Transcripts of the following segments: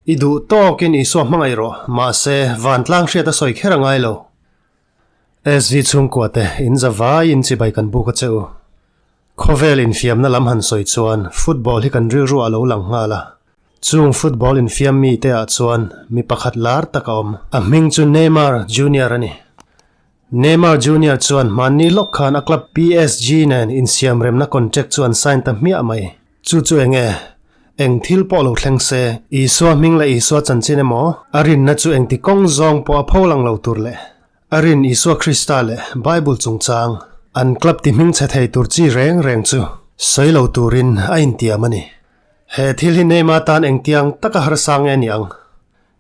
I duh tawkin Isua hmangaih rawh, mahse, vantlang hriat a sawi kher a ngai lo. SV chhungkua te, in za vai in chibai kan buk a che u. Khawvel infiamna lam han sawi chuan football hi kan rilru ah lo lang nghal a. Chung football infiam mi te ah chuan mi pakhat lar tak a awm. A hming chu Neymar Junior a ni. Neymar Junior chuan hmanni lawk khan a club PSG nen insiamremna contract chu an sign ta hmiah mai. Chu chu eng nge? Eng thil pawh lo thleng se, Isua hming leh Isua chanchin emaw, a rinna chu engti kawng zawng pawh a pho lang lo tur leh a rin Isua Krista leh Bible chungchang an club ti hming chhe thei tur chi reng reng chu sawi lo turin a intiam a ni. He thil hi Neymar tan engtiang taka harsa nge ni ang?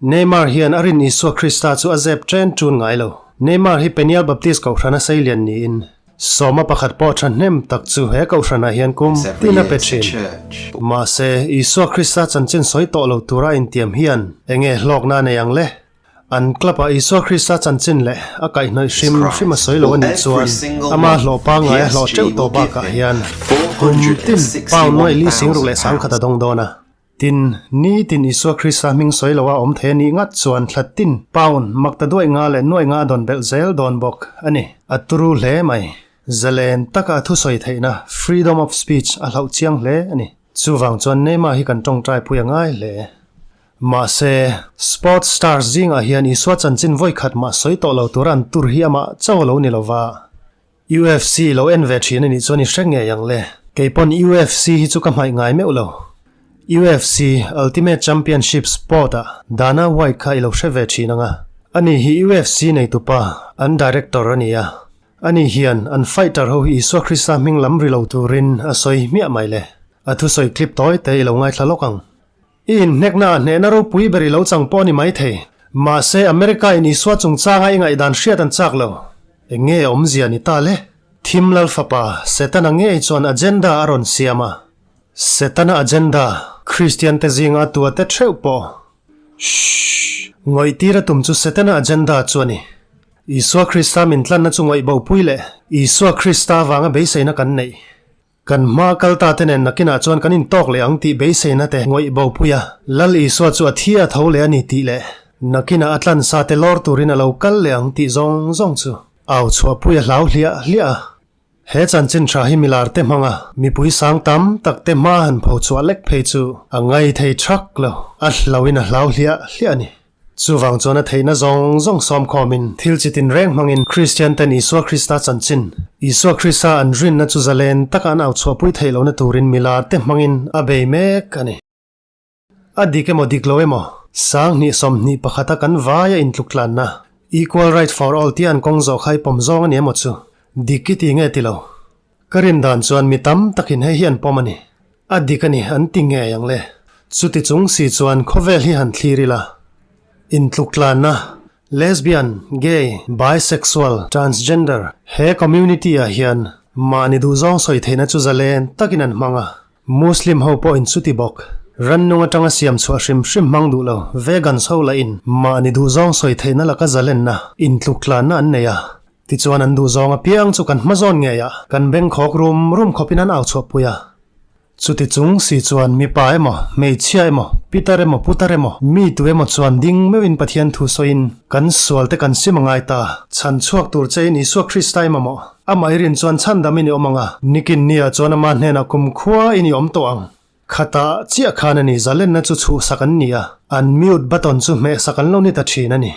Neymar hian a rin Isua Krista chu a zep ṭen ṭun ngai lo. Neymar hi Peniel Baptist Kohhrana seilian niin, sawma pakhat pawh ṭhahnem tak chu he Kohhranah hian kum tin a pe ṭhin. Mahse, Isua Krista chanchin sawi tawh lo tura intiam hian enge hlawkna a nei ang le? An club-ah Isua Krista chanchin leh a kaihhnawih hrim hrim a sawi lo a nih chuan ama hlawh pangngai a hlawh ṭeuh tawh bakah hian kum tin pound nuaih li singruk leh sangkhat a dawng dawn a. Tin, ni tin Isua Krista hming sawi loa awm thei a nih ngat chuan thla tin pound makta duaih nga leh nuaih nga a dawn belh zel dawn bawk a ni. A turu hle mai. Zalen taka a thusawi theihna, freedom of speech, a hlauh chiang hle a ni. Chuvang chuan Neymar hi kan tawngtai pui a ngai hle. Mahse, sports stars zingah hian Isua chanchin vawi khat mah sawi tawh lo tura an tur hi amah chauh a lo ni lova. UFC lo en ve thin a nih chuan i hre ngei ang le. Kei pawn UFC hi chu ka hmaih ngai meuh lo. UFC Ultimate Championship Sport ah Dana White kha i lo hre ve thin ang a. Ani hi UFC neitupa, an director a ni a. Ani hian an fighter ho hi Isua Krista hming lam ri lo turin a sawi hmiah mai le. A thusawi clip tawi te i lo ngaithla lawk ang. I inhnekna ah hnehna ropui ber i lo chang pawh a ni maithei. Mahse, America in Isua chungchanga i ngaihdan hriat an chak lo. Eng nge awmzia ni ta le? Thim Lal Fapa, Setana ngei chuan agenda a rawn siam a. Setana agenda, Kristian te zinga a tua te theuh pawh. Shhh! Ngawih tir a tum chu Setana agenda chu a ni. Isua Krista min tlanna chu ngawih bopui leh Isua Krista vanga beiseina kan neih. Kan hma kal ta te nen nakinah chuan kan intawk leh ang tih beiseina te ngawih bopui a, Lal Isua chu a thi a tho leh a ni tih leh nakinah a tlansa te lawr turin a lo kal leh ang tih zawng zawng chu au chhuahpui a hlau hliah hliah a. He chanchin tha hi milar te hmanga mipui sang tam tak te hma han pho chhuah lek phei chu a ngai thei thak lo, a hlauhin a hlau hliah hliah a ni. Chuvang chuan a theihna zawng zawng sawmkhawmin thil chi tinreng hmangin Kristian ten Isua Krista chanchin, Isua Krista an rinna chu zalen taka an auchhuahpui theih lohna turin milar te hmangin a bei mek a ni. A dik emaw dik lo emaw, 2021 a kan vaia intluktlanna, Equal Right for All tia an kawng zawh kha i pawm zawng a ni emaw chu, dik i ti nge ti lo? Ka rin dan chuan mi tam takin hei hi an pawm a ni. A dik a ni, an ti ngei ang le. Chuti chung si chuan khawvel hi han thlir ila. Intluktlanna, Lesbian, Gay, Bisexual, Transgender, he community ah hian mahni duhzawng sawi theihna chu zalen takin an hmang a. Muslim ho pawhin chuti bawk. Rannung atanga siam chhuah hrim hrim hmang duh lo, vegans ho lahin mahni duhzawng sawi theihna laka zalenna, intluktlanna an nei a. Tichuan an duhzawng apiang chu kan hmazawn ngei a, kan bengkhawk rum rum khawpin an au chhuahpui a. Chuti chung si chuan mipa emaw, hmeichhia emaw, pitar emaw, putar emaw, mi tu emaw chuan ding meuhin Pathian thu sawiin kan sualte kan sim a ngai ta. Chhan chhuak tur chein Isua Krista i mamawh. Amah i rin chuan chhandam in i awm ang a, nikin nia chuan ama hnenah kumkhua in i awm tawh ang. Khatah chiah khan a ni zalenna chu chhuhsak an ni a, an mute button chu hmehsak an lo ni ta thin a ni.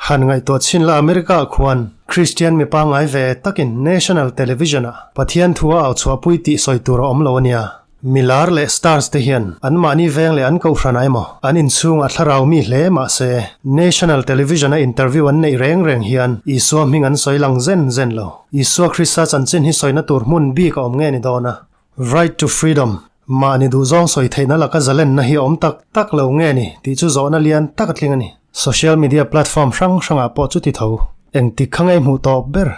Han ngaihtuah chhin la America ah khuan Kristian mi pangngai ve takin National Television ah Pathian thu a au chhuahpui tih sawi tur a awm lo a nia. Milar leh stars te hian anmahni veng leh an kohhran ah emaw an inchhungah thlarau mi hle mah se National Television a interview an neih reng reng hian Isua hming an sawi lang zen zen lo. Isua Krista chanchin hi sawina tur hmun bik a awm nge ni dawn a. Right to freedom, mahni duhzawng sawi theihna laka zalenna hi a awm tak tak lo nge ni tih chu zawhna lian tak a tling a ni. Social media platform hrang hrangah pawh chuti tho. Engtik kha ngei hmuh tawp ber?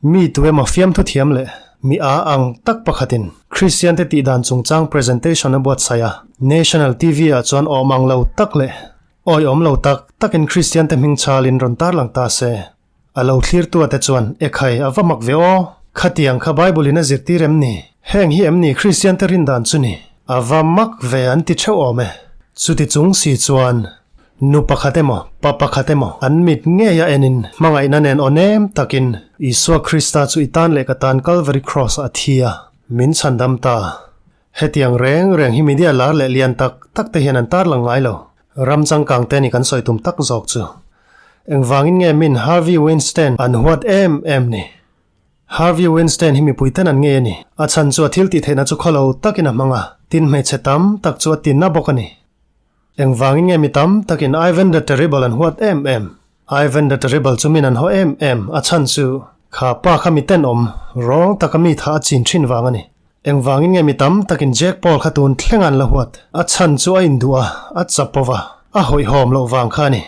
Mi tu emaw fiamthu thiam leh mi a ang tak pakhatin Kristian te tihdan chungchang presentation a buatsaih a, National TV ah chuan awm ang lo tak leh awiawm lo tak takin Kristian te hming chalin rawn tarlang ta se. A lo thlirtu ate chuan, Ekhai, a va mak ve aw! Khatiang kha Bible-in a zirtir em ni? Heng hi em ni Kristiante rindan chu ni? A va mak ve an ti theuh awm e. Chuti chung si chuan nu pakhat emaw, pa pakhat emaw an mit ngeia enin hmangaihna nen aw nem takin Isua Krista chu i tan leh ka tan Kalvari Kraws-ah a thi a, min chhandam ta. Hetiang reng reng hi media lar leh lian tak tak te hian an tarlang ngai lo. Ram changkang te ni kan sawi tum tak zawk chu. Engvangin nge min Harvey Weinstein an huat em em ni? Harvey Weinstein hi mipui ten an ngei a ni. A chhan chu a thil tih theihna chu khawlo takin a hmang a, tin hmeichhe tam tak chu a tinna bawk a ni. Engvangin nge mi tam takin Ivan the Terrible an huat em em? Ivan the Terrible chu min an haw em em, a chhan chu kha pa kha mi tenawm, rawng taka mi tha a chin thin vang a ni. Engvangin nge mi tam takin Jake Paul kha tun thleng an la huat? A chhan chu a induh a, a chapo va, a hawihhawm loh vang kha a ni.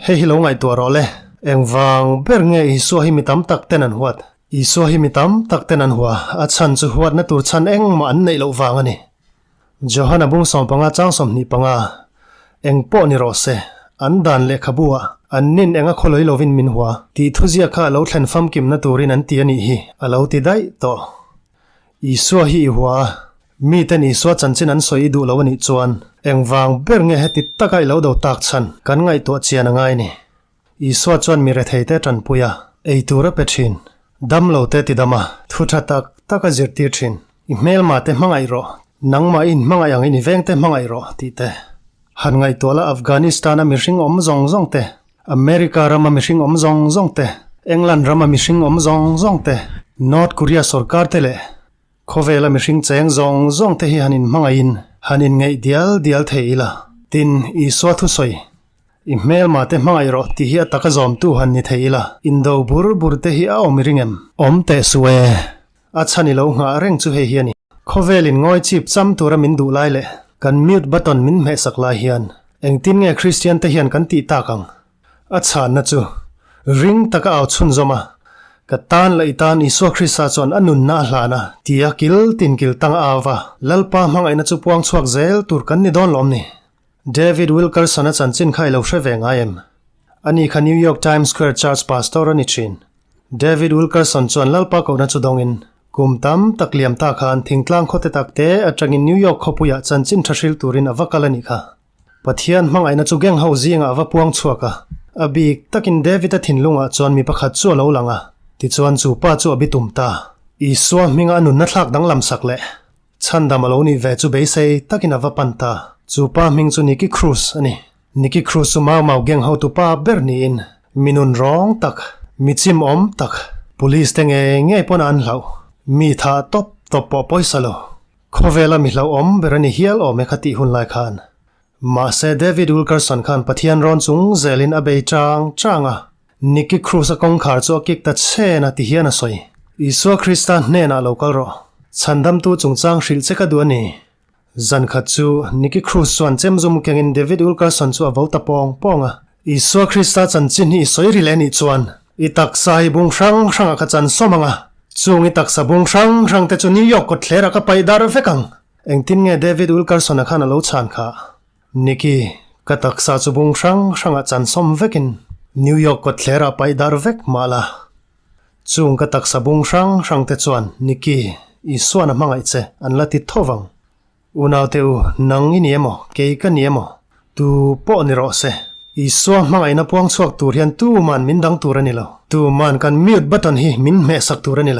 Hei hi lo ngaihtuah rawh le. Engvang ber nge Isua hi mi tam tak ten an huat? Isua hi mi tam tak ten an hua, a chhan chu huatna tur chhan engmah an neih loh vang a ni. Johana bung 15 chang 25, Eng pawh ni rawh se, an dan lehkhabu ah an nin eng a khawlawi lovin min hua, tih thuziak kha a lo thlen famkimna turin an ti a nih hi, a lo ti daih tawh. Isua hi i hua a, miten Isua chanchin an sawi i duh lo a nih chuan engvang ber nge heti taka i lo do tak chhan kan ngaihtuah chian a ngai ni. Isua chuan mi retheite a tanpui a, ei tur a pe thin, dam lo te ti dam a, thu tha tak tak a zirtir thin. I hmelma te hmangaih rawh, nangmah i inhmangaih angin i vengte hmangaih rawh tih te. Han ngaihtuah la Afghanistan a mihring awm zawng zawng te, America rama mihring awm zawng zawng te, England rama mihring awm zawng zawng te, North Korea sorkar te leh khawvela mihring cheng zawng zawng te hi han inhmangaihin han inngeih dial dial thei ila. Tin, Isua thusawi, I hmelma te hmangaih rawh tih hi a taka zawmtu han ni thei ila, indo bur bur te hi a awm i ring em? Awm teh suh e. A chhan i lo nghah reng chu hei hi a ni. Khawvelin ngawi chip cham tura min duh lai leh kan mute button min hmehsak lai hian engtin nge Kristian te hian kan tih tak ang? A chhanna chu ring taka au chhunzawm a, Ka tan leh i tan Isua Krista chuan a nunna a hlan a, tia kil tin kil tang a au va, Lalpa hmangaihna chu puang chhuak zel tur kan ni dawn lawm ni? David Wilkerson-a chanchin kha i lo hre ve ngai em? Ani kha New York Times Square Church pastor a ni thin. David Wilkerson chuan Lalpa kohna chu dawngin, kum tam tak liam ta khan thingtlang khawte tak te atangin New York khawpuiah chanchin tha hril turin a va kal a nih kha. Pathian hmangaihna chu gang ho zingah a va puang chhuak a, a bik takin David-a thinlungah chuan mi pakhat chu a lo lang a, tichuan chu pa chu a bitum ta. Isua hminga a nunna thlak danglam sak leh chhandam a lo nih ve chu beisei takin a va pan ta. Chu pa hming chu Nicky Cruz a ni. Nicky Cruz chu Mau Mau gang hotu pa ber niin mi nun rawng tak, mi chim awm tak, police te ngei ngei pawn an hlauh, mi tha tawp tawp pawh pawisa lo. Khawvela mi hlauhawm ber a ni hial awm e kha tih hun lai khan. Mahse David Wilkerson khan Pathian rawn chung zelin a bei chang chang a, Nicky Cruz a kawngkhar chu a kik ta chen a ti hian a sawi. Isua Krista hnenah lo kal rawh. Chhandamtu chungchang hrilh che ka duh a ni. Zan khat chu Nicky Cruz chuan chemzum kengin David Wilkerson chu a vo ta pawng pawng a. Isua Krista chanchin hi i sawi ri leh nih chuan i taksa hi bung hrang hrangah ka chan sawm ang a, chung i taksa bung hrang hrang te chu New York kawtthlerah ka paih dar vek ang. Engtin nge David Wilkerson-a khan a lo chhan kha? Nicky, ka taksa chu bung hrang hrangah chan sawm vekin New York kawtthlerah paih dar vek mah la. Chung ka taksa bung hrang hrang te chuan, Nicky, Isuan a hmangaih che, an la ti tho vang. Unaute u, nang i ni emaw, kei ka ni emaw, tu pawh ni rawh se. Isua hmangaihna puang chhuak tur hian tuman min dang tur a ni lo. Tuman kan mute button hi min hmehsak tur a ni lo.